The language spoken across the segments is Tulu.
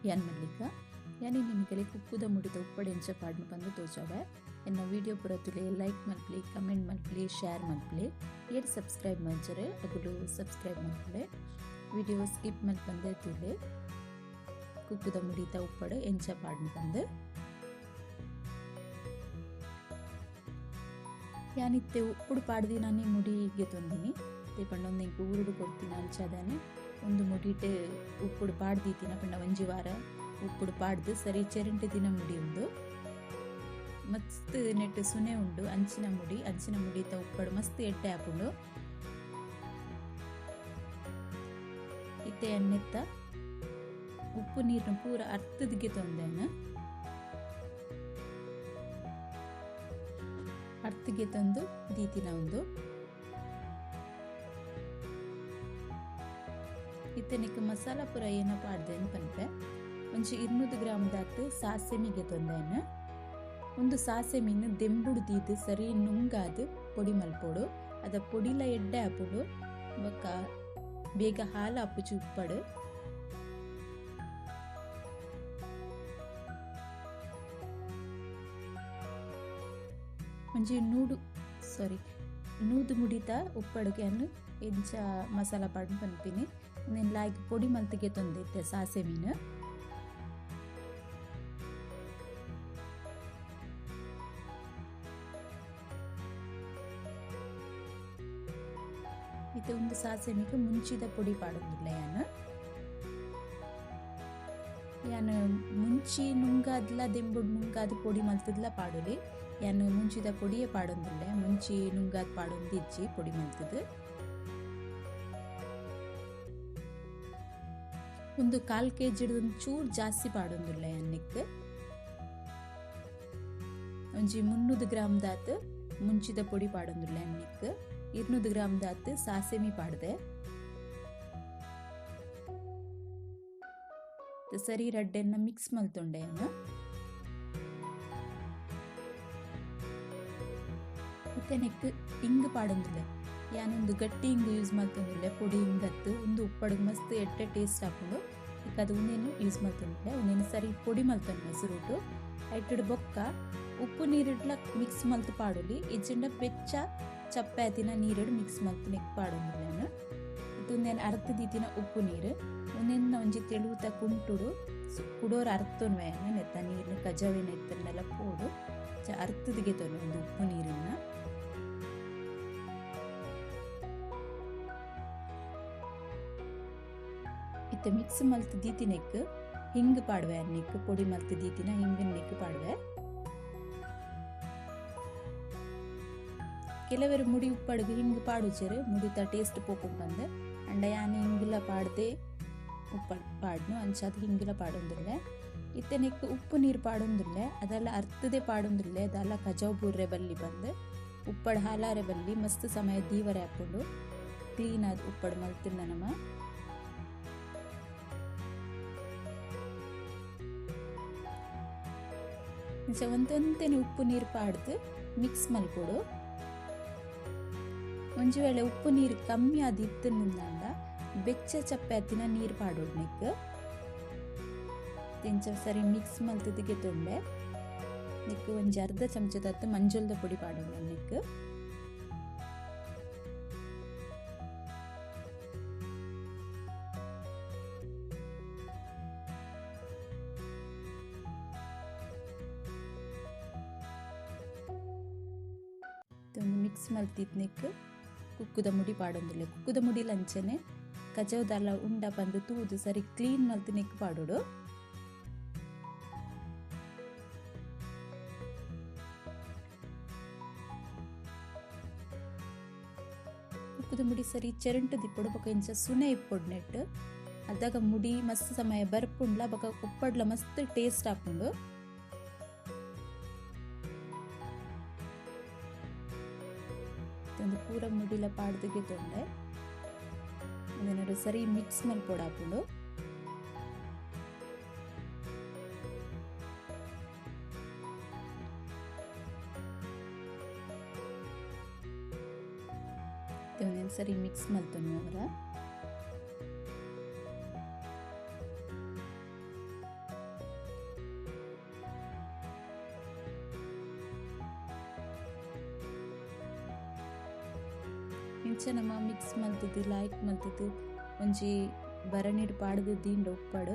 ಯಾನ್ ಮಲ್ಲಿಕ ಯಾನ್ ನಿನಗಲೆ ಕುಕ್ಕುದ ಮುಡಿದ ಉಪ್ಪಡ್ ಎಂಚ ಪಾಡ್ನು ಪಂದ್ ತೋಜಾವೆ. ಎನ್ನ ವಿಡಿಯೋ ಪೂರ ತೂಲೆ ಲೈಕ್ ಮಲ್ಪಲೆ, ಕಮೆಂಟ್ ಮಲ್ಪಲೆ, ಶೇರ್ ಮಲ್ಪಲೆ. ಏರ್ ಸಬ್ಸ್ಕ್ರೈಬ್ ಮಲ್ಚರೆ ಅಗುಲು ಸಬ್ಸ್ಕ್ರೈಬ್ ಮಲ್ಪಲೆ. ವಿಡಿಯೋ ಸ್ಕಿಪ್ ಮಲ್ಪಂದೆ ತೂಲೆ ಕುಕ್ಕುದ ಮುಡಿತ ಉಪ್ಪಡ್ ಎಂಚ ಪಾಡ್ನು ಪಂದ್. ಯಾನಿತ್ತೆ ಉಪ್ಪುಡು ಪಾಡ್ದಿನಾನೆ ಮುಡಿಗೆ ತೊಂದಿನಿ ते ಪಂಡ ಎಂಕ್ ಊರುಡು ಕೊರ್ತಿನ ಅಂಚಾದಾನೆ ಒಂದು ಮುಡಿಟ್ ಉಪ್ಪುಡು ಪಾಡ್ದಿತ್ತಿನ ಪಂಡ ಒಂಜಿ ವಾರ ಉಪ್ಪುಡು ಪಾಡ್ದು ಸರಿ ಚೆರಂಟು ದಿನ ಮುಡಿ ಉಂಡು. ಮಸ್ತ್ ನೆಟ್ ಸುನೆ ಉಂಡು ಅಂಚಿನ ಮುಡಿ, ಅಂಚಿನ ಮುಡಿತ ಉಪ್ಪಡು ಮಸ್ತ್ ಎಡ್ಡೆ ಆಪುಂಡು. ಇತ್ತೆ ಎಣ್ಣೆತ್ತ ಉಪ್ಪು ನೀರ್ನ ಪೂರ ಅರ್ತದಿಗೆ ತೊಂದೇನ ಅರ್ತಿಗೆ ತಂದು ದೀತಿನ ಉಂದು. ಇತ್ತೆ ಮಸಾಲ ಪೂರ ಏನ ಪಾಡ್ದೇನು ಪನ್ಪೆ. ಒಂಜಿ 200 ಗ್ರಾಮ್ ದಾತ್ ಸಾಸೆಮಿಗೆ ತೊಂದೇನ. ಒಂದು ಸಾಸೆಮಿನ ದೆಂಬುಡು ದೀದ್ ಸರಿ ನುಂಗಾದ್ ಪೊಡಿ ಮಲ್ಪೊಡು. ಅದ ಪೊಡಿಲ ಎಡ್ಡೆ ಆಪುಂಡು ಬೊಕ್ಕ ಬೇಗ ಹಾಲು ಆಪುಜಿ ಉಪ್ಪಡು. ಒಂಜಿ ನೂದು ಮುಡಿತ ಉಪ್ಪಡುಗೆ ಅನ್ನು ಎಂಚ ಮಸಾಲ ಪಾಡ್ದು ಪನ್ಪಿನಿ. ಉಂದೆನ್ ಲಾಯ್ಕ್ ಪೊಡಿ ಮಲ್ತಿಗೆ ತೊಂದಿತ್ತೆ ಸಾಸೆಮೀನು. ಇತ್ತೆ ಒಂದು ಸಾಸೆಮಿಗೆ ಮುಂಚಿದ ಪೊಡಿ ಪಾಡೊಂದುಲ್ಲ ಯಾನ್. ಯಾನ್ ಮುಂಚಿ ನುಂಗಾದ್ಲ ದೆಂಬುಡು ನುಂಗಾದ್ ಪೊಡಿ ಮಲ್ತದ್ಲ ಪಾಡೊಲಿ. ಯಾನ್ ಮುಂಚಿದ ಪೊಡಿಯೇ ಪಾಡೊಂದುಲ್ಲೆ, ಮುಂಚಿ ನುಂಗಾದ್ ಪಾಡೊಂದಿಜ್ಜಿ ಪೊಡಿ ಮಲ್ತದ್. ಒಂದು 1/4 ಕೆಜಿ ಒಂದು ಚೂರು ಜಾಸ್ತಿ ಪಾಡೊಂದುಲ್ಲೆ ಅನ್ನಿಕ್. ಒಂಜಿ 300 ಗ್ರಾಮ್ ದಾತ್ ಮುಂಚಿದ ಪೊಡಿ ಪಾಡೊಂದುಲ್ಲೆ ಅನ್ನಿಕ್. 200 ಗ್ರಾಮ್ ದಾತ್ ಸಾಸೆಮಿ ಪಾಡ್ದೆ. ಸರಿ ರಡ್ಡೆನ್ನ ಮಿಕ್ಸ್ ಮಲ್ತೊಂಡೆ ಯಾನ್. ಇತ್ತೆ ನೆಕ್ ಇಂಗ್ ಪಾಡೊಂದುಲ್ಲೆ. ಯಾನೊಂದು ಗಟ್ಟಿ ಇಂಗು ಯೂಸ್ ಮಲ್ತೊಂದುಲ್ಲೆ, ಪೊಡಿ ಇಂಗತ್ತು. ಒಂದು ಉಪ್ಪಡಿಗೆ ಮಸ್ತ್ ಎಡ್ಡೆ ಟೇಸ್ಟ್ ಆಪುಂಡು. ಇಕ್ಕ ಅದು ಉಂದೇನು ಯೂಸ್ ಮಲ್ತೊಂದುಲ್ಲೆ. ಉಂದೇನು ಸರಿ ಪೊಡಿ ಮಲ್ತೊಂದು ಸುರುಟು ಐಟುಡು ಬೊಕ್ಕ ಉಪ್ಪು ನೀರಿಡ್ಲ ಮಿಕ್ಸ್ ಮಲ್ತು ಪಾಡೊಲಿ. ಇಜ್ಜಿಂಡ ಬೆಚ್ಚ ಚಪ್ಪಾತಿನ ನೀರಿಡು ಮಿಕ್ಸ್ ಮಲ್ತು ನೆಕ್ ಪಾಡೊಂದುಲ್ಲೆ ಯಾನ್. ಇದು ಅರ್ಥ ದೀತಿನ ಉಪ್ಪು ನೀರು. ಉಂದೆನ್ನ ಒಂಜಿ ತೆಳುತ ಕುಂಟುಡು ಕುಡೋರು ಅರ್ತೊನ್ವೆ ನೆತ್ತ ನೀರ್ನ ಕಜವಿನ ಎತ್ತನ್ನೆಲ್ಲ ಪೋಡು ಅರ್ತದಿಗೆ ತೊನ್ವೆ ಒಂದು ಉಪ್ಪು ನೀರನ್ನ. ಇತ್ತೆ ಮಿಕ್ಸ್ ಮಲ್ತು ದೀತಿನೆಕ್ ಹಿಂಗ್ ಪಾಡುವೆ ಅನ್ನಿಕ್ ಪೊಡಿ ಮಲ್ತು ದೀತಿನ ಹಿಂಗನ್ ನೆಕ್ ಪಾಡುವೆ. ಕೆಲವರು ಮುಡಿ ಉಪ್ಪಡಿಗೆ ಹಿಂಗ್ ಪಾಡುಚೇರು ಮುಡಿತ ಟೇಸ್ಟ್ ಪೋಪುಂಡು ಬಂದು. ಅಂಡ ಯಾನ್ ಹಿಂಗಿಲ ಪಾಡ್ದೆ ಉಪ್ಪು ಪಾಡ್ನು ಅಂಚಾದ್ ಹಿಂಗಿಲ ಪಾಡೊಂದುಲ್ಲೆ. ಇತ್ತೆ ನೆಕ್ ಉಪ್ಪು ನೀರು ಪಾಡೊಂದುಲ್ಲೆ, ಅದೆಲ್ಲ ಅರ್ತದೆ ಪಾಡೊಂದುಲ್ಲೆ. ಅದೆಲ್ಲ ಕಜಾವ್ ಬೂರ್ರೆ ಬಲ್ಲಿ ಬಂದು ಉಪ್ಪಡು ಹಾಲಾರೆ ಬಲ್ಲಿ ಮಸ್ತ್ ಸಮಯ ದೀವರೆ ಹಾಕೊಂಡು ಕ್ಲೀನ್ ಆದ್ ಉಪ್ಪಡು ಮಲ್ತಿಂದ ನಮ್ಮ. ಇಂಚ ಒಂತೊಂತೆನೆ ಉಪ್ಪು ನೀರು ಪಾಡ್ದು ಮಿಕ್ಸ್ ಮಲ್ಪೊಡು. ಒಂಜಿ ವೇಳೆ ಉಪ್ಪು ನೀರು ಕಮ್ಮಿ ಆದ್ ಇತ್ತುಂಡ ಬೆಚ್ಚ ಚಪ್ಪಾತಿನ ನೀರು ಪಾಡೊಡು ನೆಕ್. ಇಂಚ ಸರಿ ಮಿಕ್ಸ್ ಮಲ್ತದಿಗೆ ತೊಂಡೆ ನೆಕ್ ಒಂಜಿ ಅರ್ಧ ಚಮಚದತ್ತು ಮಂಜುಲ್ದ ಪೊಡಿ ಪಾಡೊಂಡೆ ನೆಕ್. ಮಿಕ್ಸ್ ಮಲ್ತಿದ್ ನೆಕ್ ಕುಕ್ಕುದ ಮುಡಿ ಪಾಡೊಂದುಲ್ಲೆ. ಕುಕ್ಕುದ ಮುಡಿಲ ಅಂಚನೆ ಕಜವ್ದಲ್ಲ ಉಂಡ ಬಂದು ತೂದು ಸರಿ ಕ್ಲೀನ್ ಮಲ್ತು ನೆಕ್ ಪಾಡೊಡು. ಕುಕ್ಕುದ ಮುಡಿ ಸರಿ ಚೆರಂಟು ದಿಪ್ಪೊಡು ಬೊಕ ಇಂಚ ಸುನೆ ಇಪ್ಪೊಡು ನೆಟ್. ಅದಾಗ ಮುಡಿ ಮಸ್ತ್ ಸಮಯ ಬರ್ಪುಂಡ್ಲ ಬೊಕ ಉಪ್ಪಡ್ಲ ಮಸ್ತ್ ಟೇಸ್ಟ್ ಆಪುಂಡು. ಒಂದು ಪೂರ ಮುಡಿಲ ಪಾಡ್ದಿಗೆ ತೊಂಡೆ ಸರಿ ಮಿಕ್ಸ್ ಮಲ್ಪೊಡು ಆಪುಂಡು. ಸರಿ ಮಿಕ್ಸ್ ಮಲ್ತೊಂಡು ಅವರ. ಇಂಚ ನಮ ಮಿಕ್ಸ್ ಮಲ್ತುದು ಲಾಯ್ಕ್ ಮಲ್ತುದು ಒಂಜಿ ಭರಣಿಡ್ ಪಾಡ್ದು ದೀಂಡ ಉಪ್ಪಡ್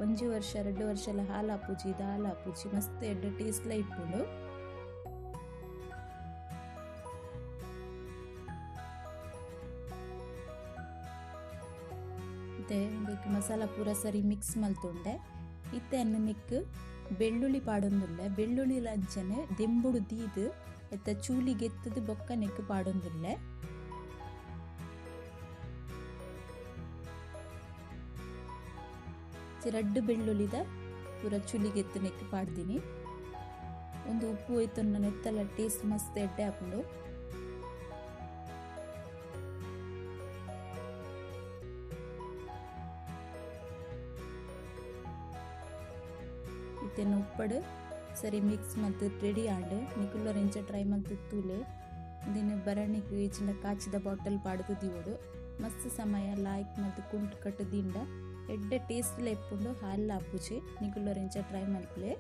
ಒಂಜಿ ವರ್ಷ ರಡ್ಡ್ ವರ್ಷಲ ಹಾಲ್ ಆಪುಜಿ ದಾಲ ಆಪುಜಿ ಮಸ್ತ್ ಎಡ್ಡೆ ಟೇಸ್ಟ್ ಲ ಇಪ್ಪುಂಡು. ಇತ್ತೆ ಉಂದೆಕ್ ಮಸಾಲ ಪೂರ ಸರಿ ಮಿಕ್ಸ್ ಮಲ್ತುಂಡೆ. ಇತ್ತೆ ಅನ್ನ ನೆಕ್ಕ್ ಬೆಳ್ಳುಳ್ಳಿ ಪಾಡೊಂದುಲ್ಲೆ. ಬೆಳ್ಳುಳ್ಳಿ ಅಂಚನೆ ದೆಂಬುಡು ದೀದ್ ಇತ್ತೆ ಚೂಲಿ ಗೆತ್ತುದು ಬೊಕ್ಕ ನೆಕ್ಕ್ ಪಾಡೊಂದುಲ್ಲೆ. ರಡ್ಡ್ ಬೆಳ್ಳುಳ್ಳಿದ ಪೂರ ಚೂಲಿ ಗೆತ್ತು ನೆಕ್ಕ್ ಪಾಡ್ದಿನಿ. ಒಂದು ಉಪ್ಪು ಒಯ್ತೊನ್ನ ನೆತ್ತಲ ಟೇಸ್ಟ್ ಮಸ್ತ್ ಎಡ್ಡೆ ಆಪುಂಡು. ಇತ್ತೆನ ಉಪ್ಪಡು ಸರಿ ಮಿಕ್ಸ್ ಮಲ್ತ್ ರೆಡಿ ಆಂಡ್. ನಿಕುಲ್ಲರ್ ಇಂಚ ಟ್ರೈ ಮಲ್ತ್ ತೂಲೆ. ಉಂದೆನ್ ಭರಣಿಗ್ ಇಜ್ಜಿಂಡ ಕಾಚಿದ ಬಾಟಲ್ ಪಾಡ್ದು ದೀವೊಡು. ಮಸ್ತ್ ಸಮಯ ಲಾಯ್ಕ್ ಮಲ್ತ್ ಕುಂಟು ಕಟ್ಟು ದೀಂಡ ಎಡ್ಡೆ ಟೇಸ್ಟ್ ಲ ಇಪ್ಪುಂಡು, ಹಾಲ್ ಆಪುಜಿ. ನಿಕುಲ್ಲರ್ ಇಂಚ ಟ್ರೈ ಮಲ್ಪುಲೆ.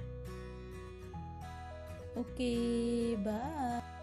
Okay bye.